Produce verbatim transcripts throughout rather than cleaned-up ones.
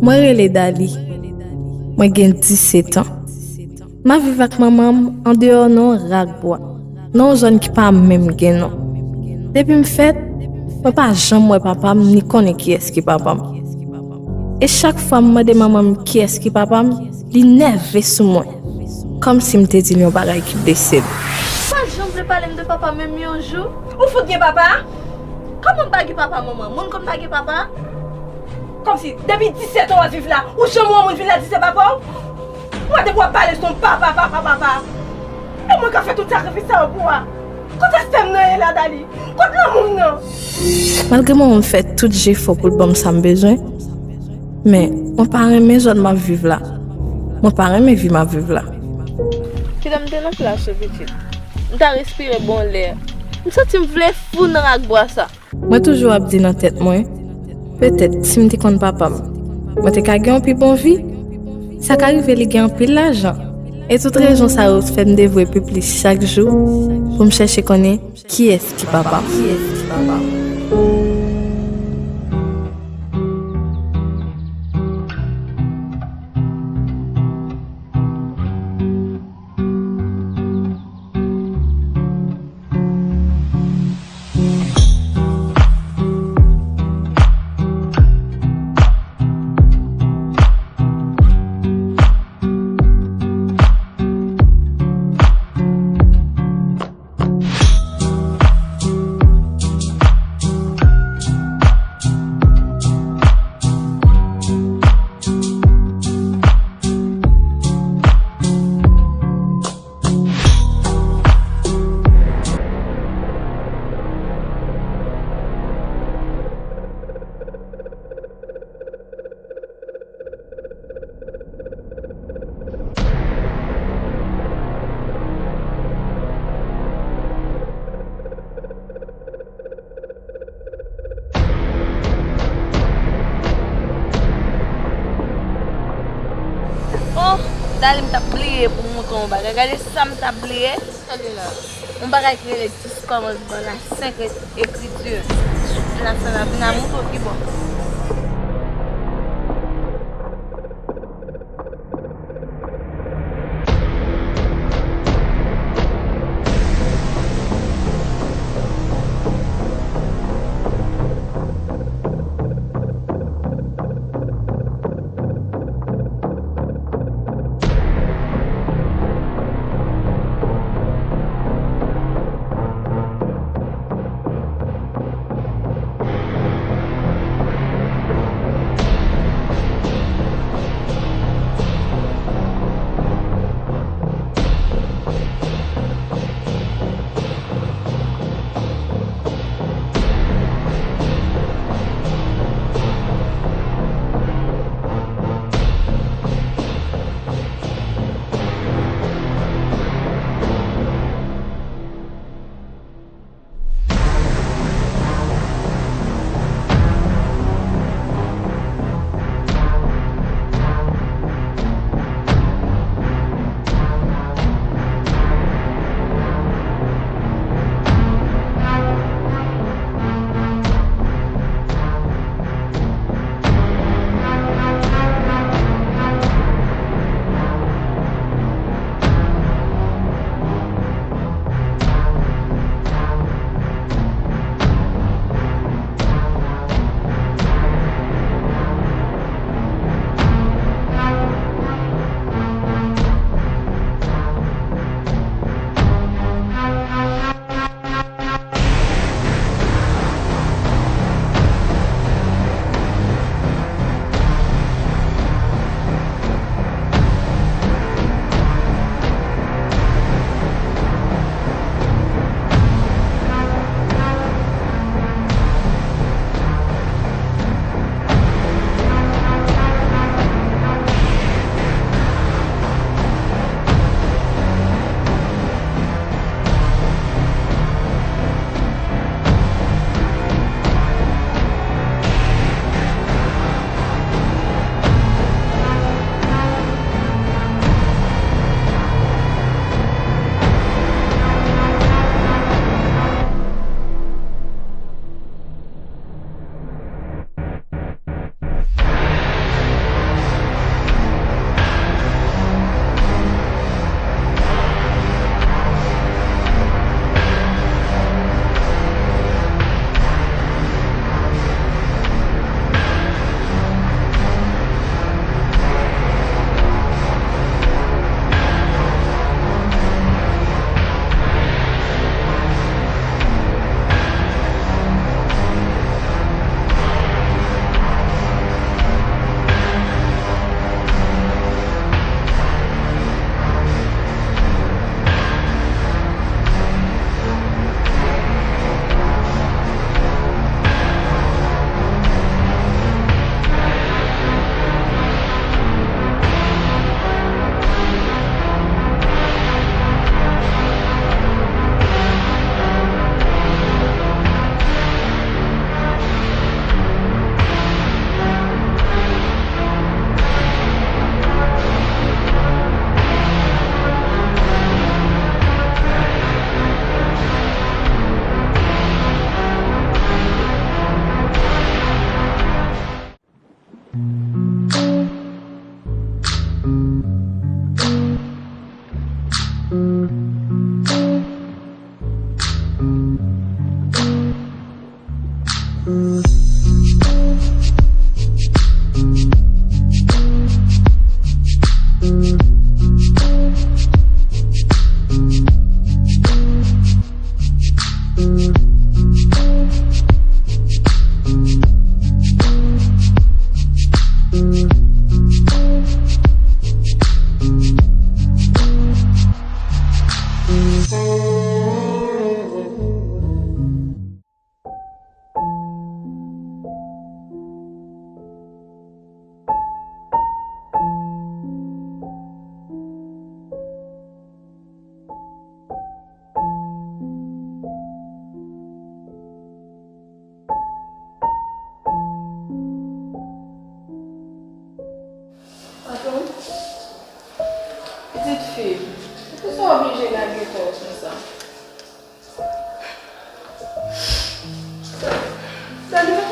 Mwen rele Dali. Mwen gen disèt an. M ap viv ak manman m andeyò nan yon rak bwa, nan yon zòn ki pa menm gen non. Depi m fèt, mwen pa janm wè papa m ni konnen kiyès ki papa m. E chak fwa m mande manman m kiyès ki papa m, li nève sou mwen, kòmsi m te di l yon bagay ki blese l. Ou pa janm vle pale m de papa m menm yon jou? Ou fout gen papa? Kòman m pa gen papa, manman? Moun konn pa gen papa? Kòmsi, depi disèt an w ap viv la, ou janm wè yon moun vin la di se papa w? Mwen depi w ap pale se yon papa, papa, papa. E mwen k ap fè tout sakrifis sa yo pou w a. Kote sè m nan ye la, Dali? Kot lanmou m nan? Malgre manman m fè tout jefò pou l ban m sa m bezwen, men mwen pa renmen zòn m ap viv la. Mwen pa renmen vi m ap viv la. Kite m te nan plas ou, pitit. M ta respire bon lè. M santi m vle fou nan rak bwa sa. Mwen toujou ap di nan tèt mwen, petèt si m te konn papa m, mwen te ka gen yon pi bon vi. Sa ka rive li gen anpil lajan. E tout rezon sa yo fè m devwe pi plis chak jou pou m chèche konnen kiyès ki papa m. Oh, Dali, m t ap bliye pou m montre w yon bagay. Gade sa m t ap bliye. Gade la. Yon bagay ki rele dis kòmansman la, senk ekriti. Sou plas la, vin a montre w ki bò.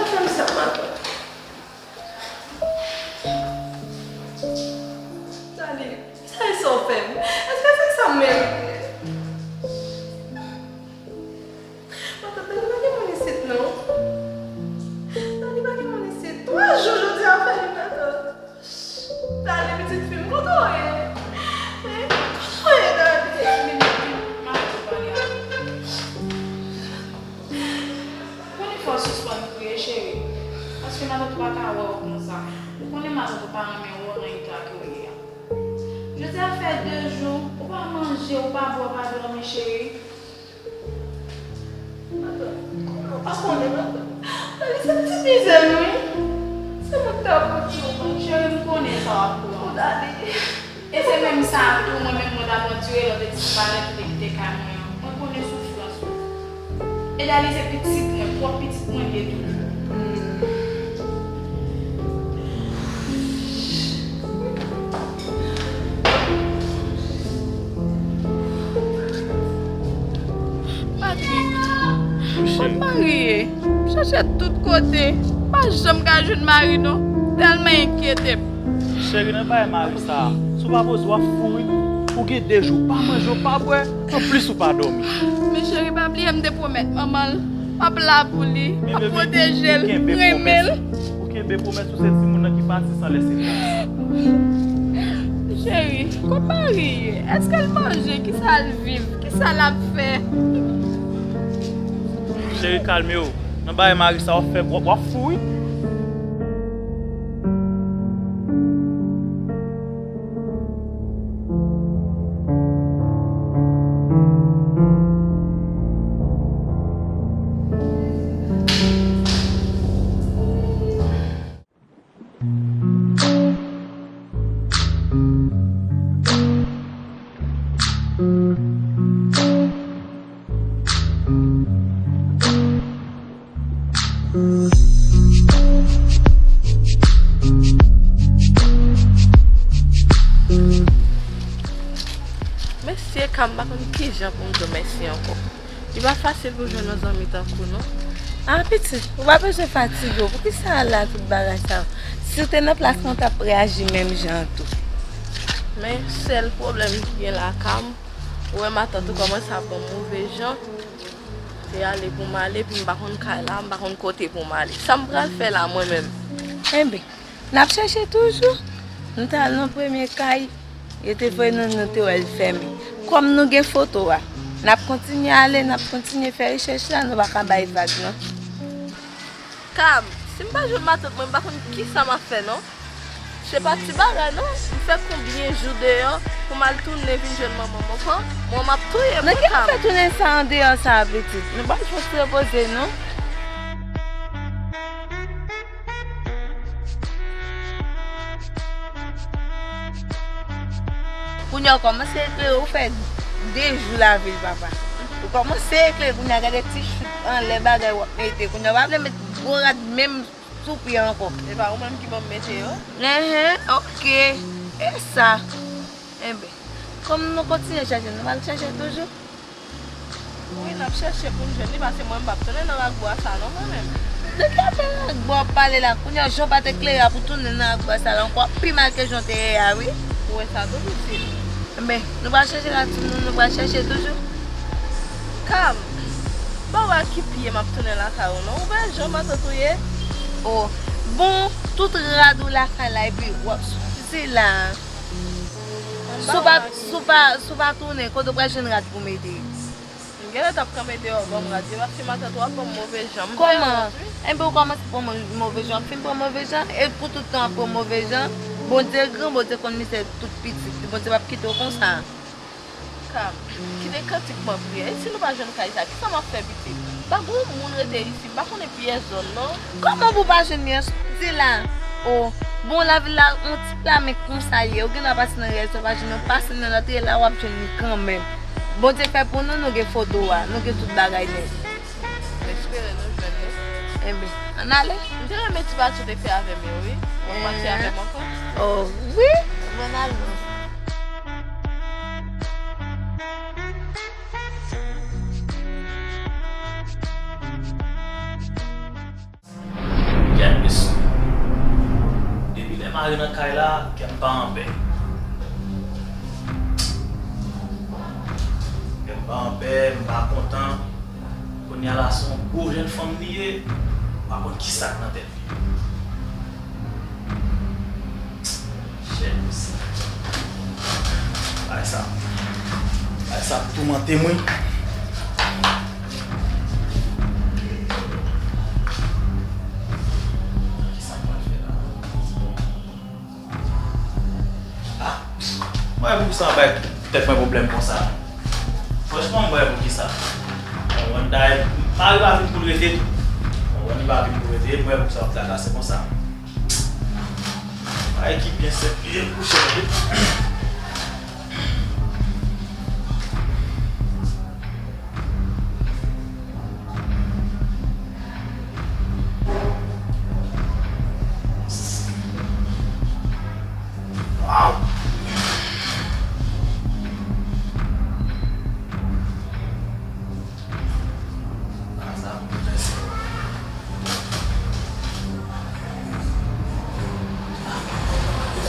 Fè m sa, matant. Dani, sa e sa w fè m? Èske se sa m merite? Matant, Dani, pa gen moun isit, non. Dani, pa gen moun isit. Twa jou jodi a fè li, matant. Dani, pitit fi m, kote w ye? Hein? Kote w ye, Dani? Matant, pale avè m. Ou konnen fò w sispann kriye, cheri. Paske matant ou pa ka wè w konsa. Ou konnen matant ou pa renmen wè w nan eta ke w ye a. Jodi a fè de jou, ou pa manje, ou pa bwè, ou pa dòmi, cheri. Matant, kòman w pa konnen, matant? Dani, se ti mizè m, wi. Se mwen ki ta pou di w, non. Cheri, m konnen sa w ap pran. Oh, Dani. E se menm sa a tou, mwen menm mwen t ap andire lòt ti malè ki te kite kay mwen an. Mwen konnen soufrans ou. E Dani se pitit mwen, pwòp pitit mwen li ye toujou. Patrick, kot mari ye? M chèche tout kote, m pa janm ka jwenn mari non, tèlman enkyete m. Cheri, nan bagay mari sa a, si w pa poze w ap fou wi. Ou gen de jou w pa manje, w pa bwè, anplis ou pa dòmi. Men cheri, pa bliye m te pwomèt manman l m ap la pou li, m ap pwoteje l, m renmen l. Ou kenbe pwomès ou, se timoun nan ki pati san lèse tras. Cheri, kot mari ye? Èske l manje? Kisa l viv? Kisa l ap fè? Cheri, kalme w. Nan bagay mari sa w ap fè, w ap, w ap fou wi. Mesye, Cam, m pa konn kijan pou m di w mèsi ankò. Li pa fasil pou jwenn yon zanmi tankou w non. Ah, pitit, ou pa bezwen fatige w. Poukisa w la tout bagay sa yo? Si w te nan plas mwen, w t ap reyaji menm jan an tou. Men, sèl pwoblèm ki gen la, Cam, ou wè matant ou kòmanse ap pran move jan. Se ale pou m ale, epi m pa konn kay la, m pa konn kote pou m ale. Sa m pral fè la, mwen menm? Enben, n ap chèche toujou. Nou t al nan premye kay, yo te voye nou, nou te wè l fèmen. Kòm nou gen foto a, n ap kontinye ale, n ap kontinye fè rechèch la, nou pa ka bay vag non. Cam, si m pa jwenn matant mwen, m pa konn kisa m ap fè non. Se pa ti bagay non, m fè konbyen jou deyò pou m al tounen vin jwenn manman m ankò? Mwen m ap touye mwen, Cam. Nan ki afè tounen sa andeyò sa a, pitit? Nou pa jwenn repoze non. Kounye a w kòmanse eklere, ou fè de jou lavil, papa. Ou kòmanse eklere, kounye a gade ti chout anlè bagay w ap mete. Kounye a w pa vle met gwo rad menm sou pye ankò. E pa ou menm ki ban m mete yo? Enhen, oke. E sa? Enben, kòm nou kontinye chèche, nou pral chèche toujou. Wi, n ap chèche pou n jwenn li, paske mwen, m p ap tounen nan rakbwa sa non, mwen menm. De ki afè rakbwa w ap pale la? Kounye a, jan w pa t eklere a pou tounen nan rakbwa sa la ankò, pi mal ke jan w te ye a, wi. Ou wè sa tou, pitit? Men, nou pral chèche la, timoun, nou pral chèche toujou. Cam, pa wè ak ki pye m ap tounen lakay ou non. Ou wè jan matant ou ye? Oh, bon, tout rad ou lakay la, epi w ap soti la. Si w pa, si w pa, si w pa tounen, kote w pral jwenn rad pou mete? M genlè t ap kanpe deyò ban m rad yo, paske matant ou ap ban m move jan. M fè wont, wi. Kòman? Enben, ou kòmanse pran mo-, move jan, w ap fin pran move jan, e pou tout tan w ap pran move jan, Bondye gran, Bondye konn mizè tout pitit li, Bondye p ap kite w konsa. Cam, kite kantik mwen priye. E si nou pa jwenn kay sa, kisa m ap fè, pitit? Pa gen moun rete isi, m pa konnen pyès zòn non. Kòman pou pa jwenn li an? Soti la. Oh, bon, lavil la, yon ti pla men konsa ye. Ou gen dwa pase nan riyèl sa, w pa jwenn yon pase nan latriye la, w ap jwenn li kanmenm. Bondye fè pou nou, nou gen foto a, nou gen tout bagay nèt. M espere nou jwenn li. Enben, ann ale. M te renmen ti pati w te fè avè m yo, wi. W ap pati avè m ankò? Oh, wi. Bon, ann al non. Mari nan kay la, kè m pa anpè. Kè m pa anpè, m pa kontan. Kounye a la, se yon gwo jèn fanm li ye, m pa konn kisa k nan tèt li. Chè, mesye. Bagay sa, bagay sa ap toumante mwen. Kisa m pral fè la? Ah, mwen, poukisa w bay tèt mwen pwoblèm konsa? Franchman, mwen, poukisa? Mwen, dayè, Mari pa vin pou l rete tou. Mwen, li pa vin pou l rete, mwen, poukisa w ap trakase konsa? Bagay ki byen senp, li kouche, tande.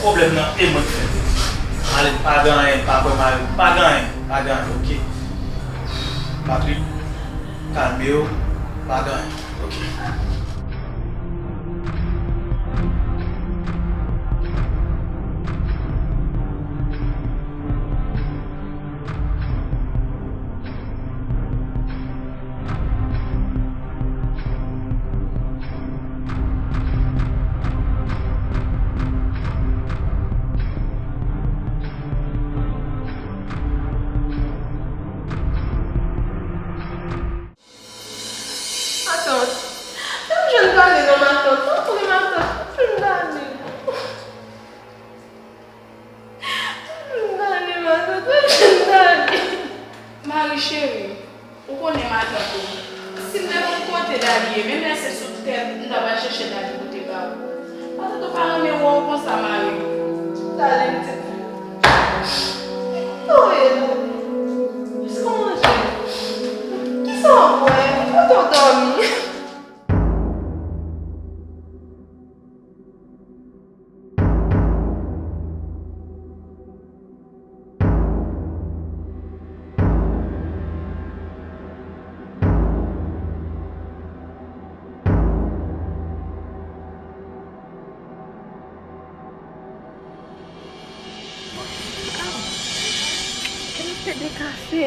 Pwoblèm nan e mwen k fè l. Mari pa gen anyen, pa kwè Mari, pa gen anyen, pa gen anyen, oke. Patrick, kalme w, pa gen anyen, oke. Matant, fè m jwenn Dani non, matant. Tanpri, matant, fè m jwenn Dani. Fè m jwenn Dani, matant, fè m jwenn Dani. Mari cheri, ou konnen matant ou. Si m te konn kote Dali ye, menm lè se sou tèt, m ta pral chèche Dali pote ba ou. Matant ou pa renmen wè w konsa, Mari. Dali, m di. Kote w ye, Dali? Èske w manje? Kisa w bwè? Kote w dòmi?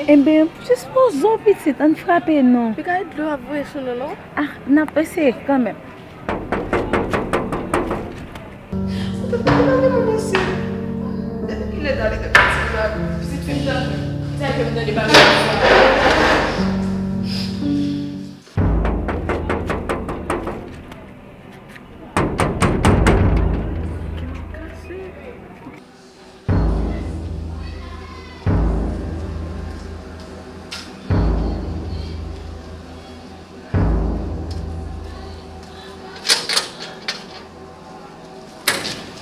Enben, jis poze w, pitit, ann frape non. Pi gade dlo ap voye sou nou, non? Ah, n ap eseye kanmenm. Ou te pale avè mwen, mesye. Depi kilè Dali te pati la? Pitit fi m nan, sa ke m tande bagay sa.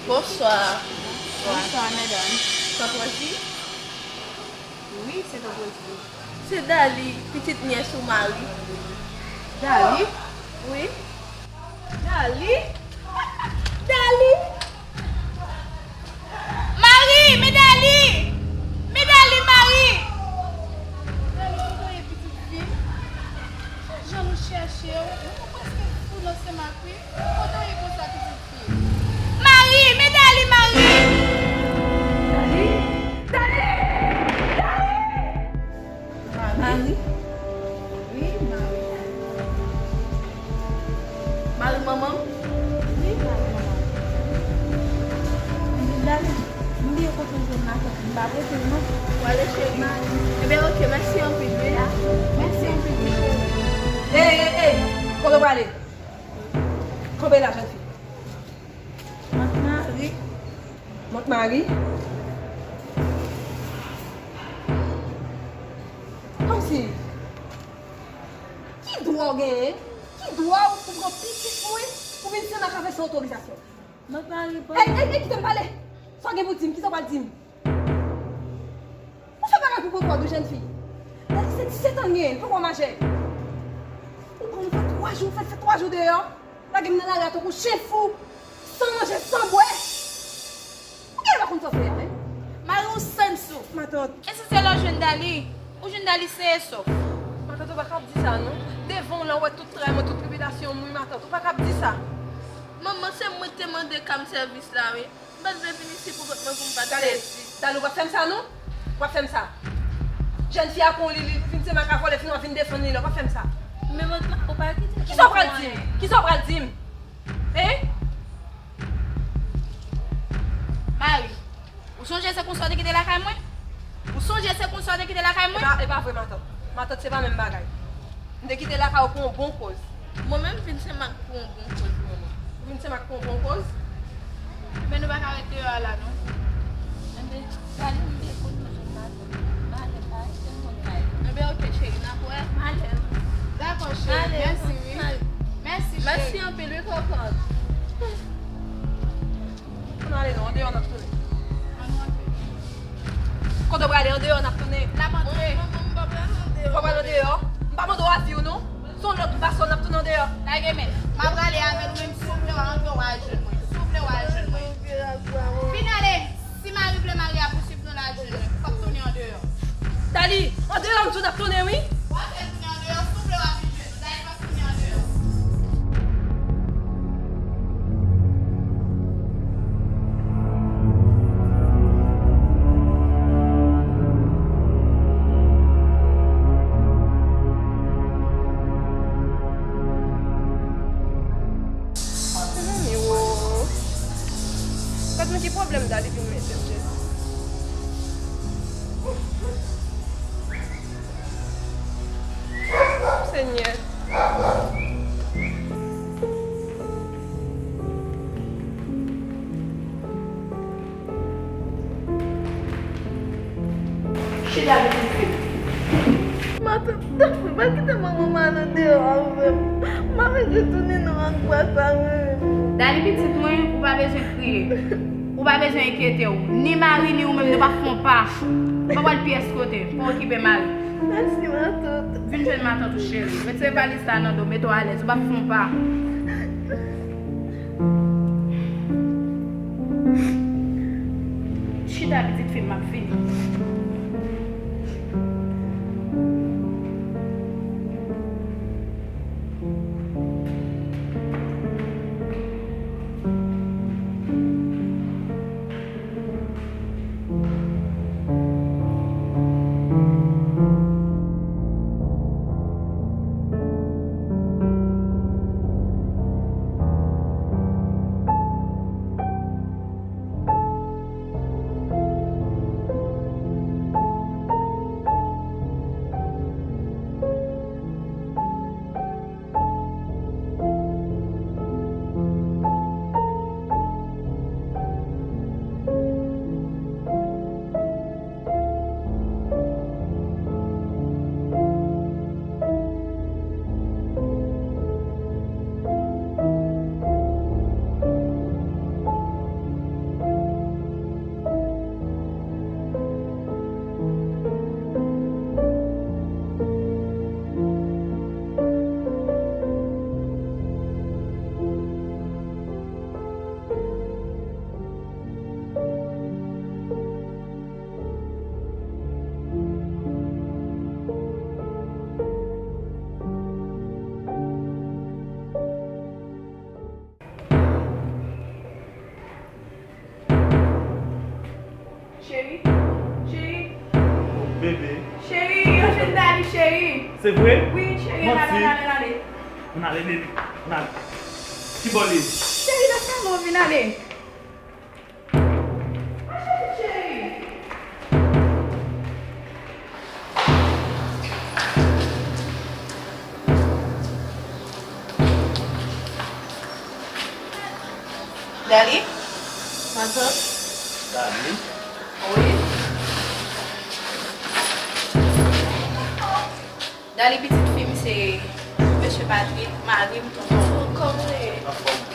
Bonswa. Bonswa, medam. Tanpri. Wi, se tanpri. Se Dali, pitit nyès ou Mari. Dali? Wi. Dali? Dali? Mari, men Dali! Men Dali, Mari! Dali, kote w ye, pitit fi m? Chak jan nou chèche w, nou prèske fou nan senmak wi. Kote w ye konsa, pitit fi? Mari, men Dali, Mari! Dali! Dali! Dali! Mari? Wi, Mari. Mari manman m? Wi, Mari manman m. Dali, m bliye kote w jwenn matant, m pa pote l non. W ale cheri. Mari. Ebyen, oke, mèsi anpil, wi. Mèsi anpil, wi, cheri. Ey, ey, ey! Kote w prale? Kanpe la, jèn fi. Mont Mari. Mont Mari. Kòmsi, ki dwa w genyen? Ki dwa w pou pran pitit mwen pou vin senmak avè san otorizasyon? Mont Mari pa. Ey, ey, ey, kite m pale! Sa w gen pou di m? Kisa w pral di m? Ou fè bagay pou pran kòd ou, jèn fi. Dali se disèt an l genyen, l poko majè. Ou pran, ou fè twa jou, fè, fè twa jou deyò. Lage m nan lari a tankou chen fou, san manje, san bwè. Mari w sann sou. Matant. E si se lè w jwenn Dali, ou jwenn Dali se sof. Matant, ou pa kab di sa non. Devan w la, ou wè tout tray mwen, tout tribilasyon mwen, matant. Ou pa kab di sa. Manman, se mwen ki te mande Kam sèvis la, wi. M pa t vle vin isi pou kont mwen pou m pa t pèdi. Dali, ou p ap fè m sa non. Ou p ap fè m sa. Jèn fi a kon li, li vin se mak a vòlè, fin w ap vin defann li la, ou p ap fè m sa. Men mwen, ou pa kite. Kisa w pral di m? Kisa w pral di m? Hein? Mari, ou sonje se konsa w te kite lakay mwen? Ou sonje se konsa w te kite lakay mwen? E pa, e pa vre, matant. Matant, se pa menm bagay. M te kite lakay ou pou yon bon koz. Mwen menm, m vin se mak pou yon bon koz, manman. Ou vin se mak pou yon bon koz? Men nou pa ka ret deyò a la, non. Enben, gade m vle kote m jwenn matant. M ale, pa rete m konn kay. Enben, oke, cheri, n ap wè. M ale. Dakò, cheri. Mèsi, wi. Mèsi, cheri. Mèsi anpil, wi, kokòt. Ann ale non, andeyò n ap tounen. Ann antre. Kote w prale? Andeyò n ap tounen. N ap antre. Mwen, mwen, mwen pa pral andeyò. Ou pa pral andeyò? M pa mande w avi w non. Se yon lòt fason n ap tounen andeyò. Lage men. M ap prale avè l, ou menm si w vle w al antre, w al jwenn mwen. Si w vle w al jwenn mwen. Vin ale. Si mari vle mari a pouswiv nou, l al jwenn mwen. Fòk tounen andeyò. Dali, andeyò m di w n ap tounen wi. W ap fè l tounen andeyò, si w vle w al vin jwenn nou. Dali, m ap tounen andeyò. Mezanmi, wo. Gad nan ki pwoblèm Dali vin mete m, Jezi. Senyè. Chita pitit fi m. Matant, pa kite manman m al andeyò avè m. M pa vle retounen nan rangwa sa mwen. Dali pitit mwen, ou pa bezwen kriye. Ou pa bezwen enkyete w. Ni mari, ni ou menm, nou p ap fè yon pa. Ou pa pral pyès kote. Pa okipe mari. Mèsi, matant. Vin jwenn matant ou, cheri. Retire valiz la nan do, mete w alèz. Ou p ap fè yon pa. Chita, pitit fi m, m ap vini. Cheri, cheri. Bebe. Cheri, yo jwenn Dali, cheri. Se vre? Wi, cheri, ann ale, ann ale, ann ale. Ann ale, bebe, ann ale. Ki bò l ye? Cheri, nan salon, vin ale. Dali? Matant? Dali? Wi? Dali, pitit fi m, se mesye Patrick, mari m, tonton. Kòman w ye? Anfòm.